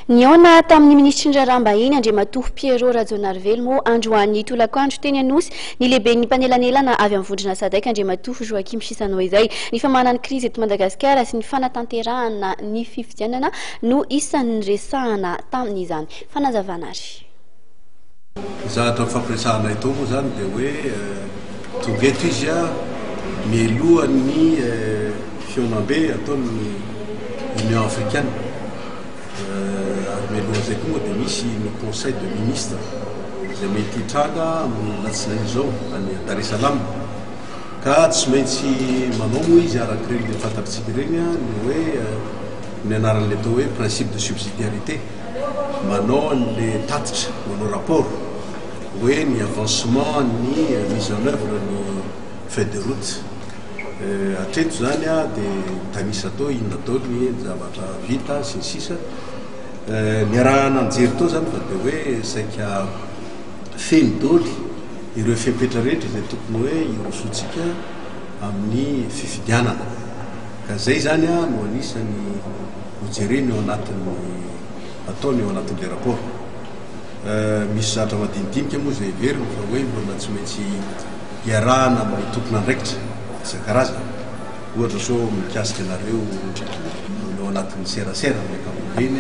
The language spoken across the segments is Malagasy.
Nihaona tamin'ny minisitry ny Raharaham-bahiny, Andriamatoa Pierrot Rajaonarivelo moa androany tolakandro teny Anosy ny lehiben'ny mpanelanelana avy amin'ny vondrona Sadec, Andriamatoa Joachim Chissano izay. Ny famahana ny krizy eto Madagasikara sy ny fanatanterahana ny fifidianana no isan'ny niresahana tamin'izany. Fanazavana ary. Ny zavatra nifampiresahanay tao moa izany dia hoe tonga eto izy mialohan'ny fihaonambe ataon'ny Union Africaine. Ary mialohan'izay koa moa dia misy ny conseil de ministre izay mety hitranga amin'ny alatsinainy izao any Dar es Salaam. Ka tsy maintsy manao moa izy araka ireny le fantatritsika ireny ny hoe ny anaran'ilay atao hoe principe de subsidiarité. Manao an'le tatitra, manao rapport hoe ny avancement ny mise en oeuvre ny feuille de route. Hatreto izany dia mitanisa tao inona daholo ny zavatra vita sy ny sisa. Niarahana nijery tao izany fa dia hoe saika feno daholo ireo fepetra rehetra izay tokony hoe hirosoantsika amin'ny fifidianana. Ka izay izany no anisan'ny hojereny ao anatin'ny ataony ao anatin'ilay rapport. Misy zavatra madinidinika moa izay heveriny fa hoe mbola tsy maintsy iarahana amin'ny tompon'andraikitra isan-karazany, ohatra sao mikasika anareo ao anatin'ny serasera amin'ny ankapobeny,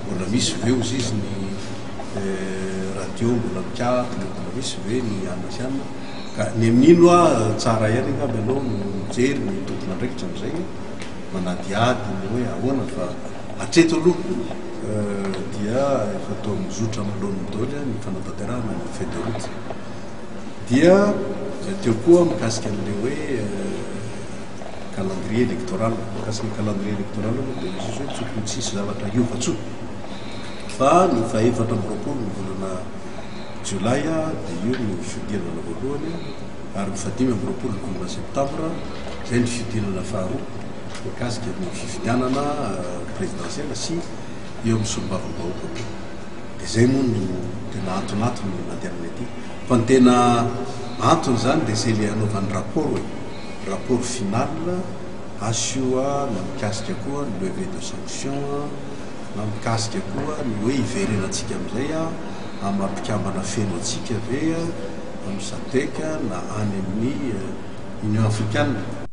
mbola misy ve ozy izy ny radio mbola mikatona, mbola misy ve ny anona sy anona, ka ny amin'iny hoa tsara ihany angamba ianao no mijery ny tompon'andraikitra amin'izay, manadihady ny hoe ahoana fa hatreto aloha dia efa toa mizotra amin'ny laoniny daholo ny fanatanterahana ny feuille de route. Dia teo koa mikasika an'ilay hoe calendrier électoral. Mikasika ny calendrier électoral moa dia misy hoe tokony tsy hisy zavatra hiova intsony fa ny fahefatra amby roapolo ny volana jolay dia io no fihodinana voalohany ary ny fahadimy amby roapolo ny volana septambra izay ny fihodinana faharoa mikasika ny fifidianana présidentielle sy eo amin'ny solombavambahoaka koa. Dia izay moa no tena antonantony nandehanana ety. Fa ny tena antony izany dia izay ilay hanaovany rapport e, rapport final asio a, na mikasika koa ny levée de sanction a, na mikasika koa ny hoe hiverenantsika amin'izay a, amin'ny maha mpikambana feno antsika ve amin'ny Sadec na any amin'ny Union Africaine.